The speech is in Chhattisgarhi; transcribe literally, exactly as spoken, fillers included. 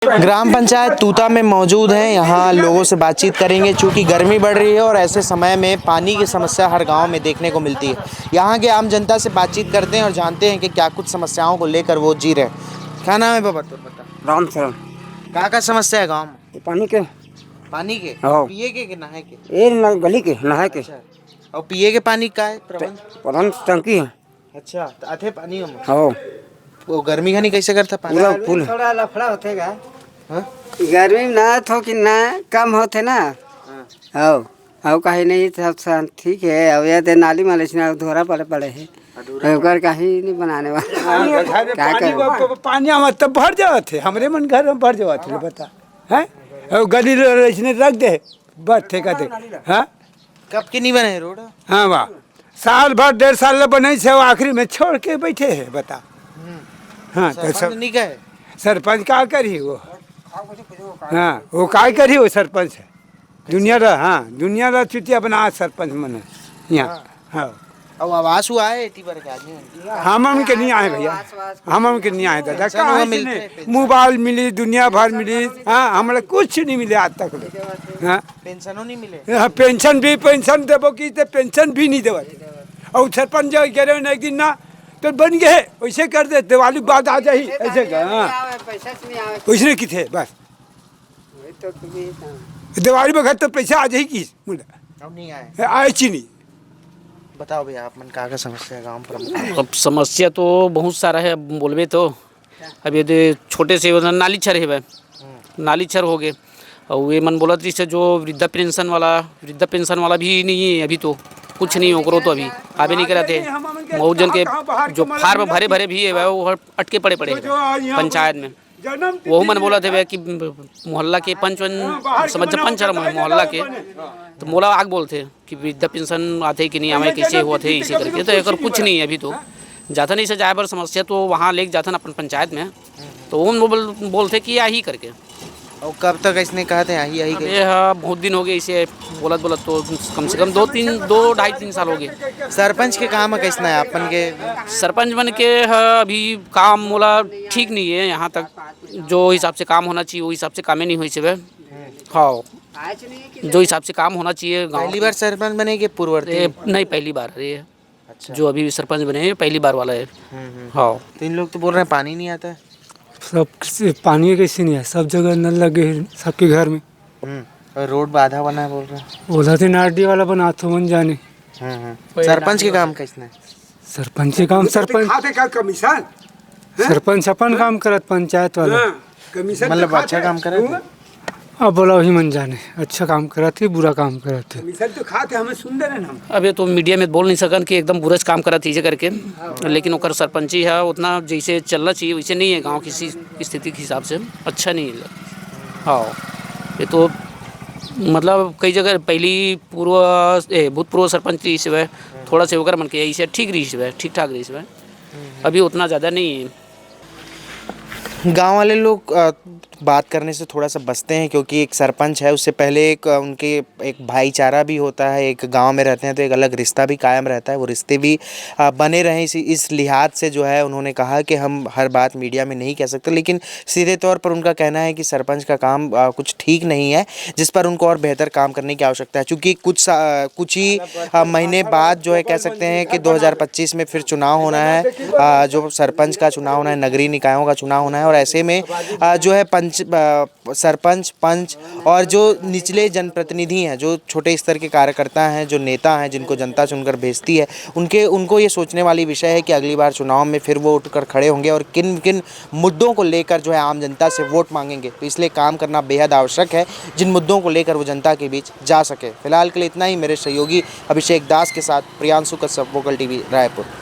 ग्राम पंचायत तूता में मौजूद हैं, यहाँ लोगों से बातचीत करेंगे। चूँकि गर्मी बढ़ रही है और ऐसे समय में पानी की समस्या हर गांव में देखने को मिलती है। यहाँ के आम जनता से बातचीत करते हैं और जानते हैं कि क्या कुछ समस्याओं को लेकर वो जी रहे हैं। क्या नाम है बाबा तोर, बता। राम शरण। का का समस्या है गांव में? ये पानी के। पानी के? हाँ। पिए के, के नहाए के? ये न-, गली के, नहाए के। अच्छा। और पिए के पानी का है प्रबंध? प्रबंध टंकी है। अच्छा, तो आथे पानी हम। हाँ। वो गर्मी घनी कैसे करता पानी? पूरा फुल। थोड़ा लफड़ा होथे गा। हाँ? गर्मी ना थो कि ना कम होथे ना। हाँ। हाँ। हाँ, काहे नहीं, सब शांत ठीक है। अब ये दे नाली मालिश ना धोरा पड़े पड़े है। अधूरा ओकर काहे नहीं बनाने वाला। हाँ, घर में का पानी करूँ? ब-, ब-, पानी हम तब भर जावत है, हमरे मन घर में भर जावत है, बता। हैं? और गली ल-, इसने रख दे, बस ठेका दे। हाँ? कब के नहीं बने रोड? हाँ, वाह। साल भर, डेढ़ साल ले बनई से, आखिरी में छोड़ के बैठे हैं, बता। हम्म। हाँ, तो सरपंच सब नहीं कहे? सरपंच का करी वो? हाँ, वो का करी वो सरपंच? दुनिया ला, हाँ, दुनिया ला चुतिया बना सरपंच मन है यहाँ। हाँ। हाँ। अब आवास हुआ है एटी बार के आदमी? हम उनके नहीं आए भैया, हम उनके नहीं आए दादा। पेंशन कहाँ हुआ से मिलते नहीं? हैं, पेंशन? मोबाइल मिली, दुनिया भर मिली, हाँ, हमारे कुछ नहीं मिले आज तक ले। हाँ। पेंशनो नहीं मिले? हाँ, पेंशन भी, पेंशन देबो की ते पेंशन भी नहीं देवत। और सरपंच जो कह रहे हैं ना एक दिन ना, तो बन गए, वैसे कर दे, दिवाली बाद आ जाही, ऐसे का, हाँ। वैसे नहीं किथे, बस। वही तो तुम्हें था। दिवाली बखत तो पैसा आ जाही कि, मुंडा। अब नहीं आए। आए ची नहीं। बताओ भैया, आप मन का, का समस्या है गांव प्रमुख? अब समस्या तो बहुत सारा है, अब बोलबे तो। अब ये दे छोटे से वो नाली छर है भाई। हम्म। नाली छर हो गए। और ये मन बोलत रहिस हे जो वृद्धा पेंशन वाला, वृद्धा पेंशन वाला भी नहीं है अभी तो, कुछ नहीं, ओकरो तो अभी आबे नहीं करत हे। बहुत जन के जो फार्म भरे भरे भी है, वो अटके पड़े पड़े हैं पंचायत में। वहू मन बोलत हे कि मोहल्ला के पंच वन, समझ पंच हर मोहल्ला के, तो मोला आग बोलथे कि वृद्धा पेंशन आथे कि नहीं आवे, कैसे होत हे, इसे करके। तो एकर कुछ नहीं है अभी तो, जाथन इसे जाए बर समस्या तो वहाँ लेके जाथन अपन पंचायत में, तो वो मन बोल-, बोलथे कि आही करके। और कब तक ऐसने कहत हे, आही, आही अबे करके? हाँ, बहुत दिन हो गए इसे बोलत बोलत, तो कम से कम दो तीन, दो ढाई तीन साल हो गए। सरपंच के काम कैसना है अपन के? सरपंच मन के ह, अभी काम मोला ठीक नहीं है यहाँ तक, जो हिसाब से काम होना चाहिए, वो हिसाब से कामे नहीं होइस हे। हाँ, जो हिसाब से काम होना चाहिए गाँव पहली के। बार सरपंच बने के पूर्ववर्ती? ए, नहीं, पहली बार। अरे, अच्छा। जो अभी सरपंच बने हैं, पहली बार वाला है। हम्म, हम्म। हाँ। तो इन लोग तो बोल रहे हैं पानी नहीं आता है। सब किसी, पानी कैसे नहीं है, सब जगह नल लगे हैं सबके घर में। हम्म। और रोड आधा बना है बोल रहे हैं। ओला तो नारडी वाला बना तो मन जाने। हम्म, हम्म। सरपंच के काम कैसना है? सरपंच के काम, सरपंच खाते का कमीशन? सरपंच अपन काम करत, पंचायत वाला। हाँ, कमीशन मतलब तो खाते अच्छा काम करत हे? अब बोला वही मन जाने, अच्छा काम करत हे, बुरा काम करत हे। कमीशन तो खाते, हमें सुंदर है ना। अब ये तो मीडिया में बोल नहीं सकन कि एकदम बुरा काम करत हे इसे करके, लेकिन ओकर सरपंची है उतना जैसे चलना चाहिए वैसे नहीं है, गाँव की सी-, स्थिति के हिसाब से अच्छा नहीं है। हाँ, ये तो मतलब कई जगह पहली पूर्व, ए, भूतपूर्व सरपंच रहिस हे, थोड़ा से ओकर मन के इसे ठीक रहिस हे, ठीक ठाक रहिस हे। अभी उतना ज़्यादा नहीं है। गांव वाले लोग, अ, बात करने से थोड़ा सा बचते हैं, क्योंकि एक सरपंच है, उससे पहले एक, अ, उनके एक भाईचारा भी होता है, एक गांव में रहते हैं तो एक अलग रिश्ता भी कायम रहता है। वो रिश्ते भी, अ, बने रहें इसी, इस लिहाज से जो है उन्होंने कहा कि हम हर बात मीडिया में नहीं कह सकते, लेकिन सीधे तौर पर उनका कहना है कि सरपंच का काम, अ, कुछ ठीक नहीं है, जिस पर उनको और बेहतर काम करने की आवश्यकता है। चूँकि कुछ सा-, अ, कुछ ही, अ, महीने बाद जो है कह सकते हैं कि दो हज़ार पच्चीस में फिर चुनाव होना है, अ, जो सरपंच का चुनाव होना है, नगरीय निकायों का चुनाव होना है और ऐसे में, अ, जो है पंच, अ, सरपंच, पंच और जो निचले जनप्रतिनिधि हैं, जो छोटे स्तर के कार्यकर्ता हैं, जो नेता हैं, जिनको जनता चुनकर भेजती है, उनके, उनको ये सोचने वाली विषय है कि अगली बार चुनाव में फिर वो उठकर खड़े होंगे और किन, किन मुद्दों को लेकर जो है आम जनता से वोट मांगेंगे। तो इसलिए काम करना बेहद आवश्यक है, जिन मुद्दों को लेकर वो जनता के बीच जा सके। फिलहाल के लिए इतना ही। मेरे सहयोगी अभिषेक दास के साथ प्रियांशु कश्यप, वोकल टीवी, रायपुर।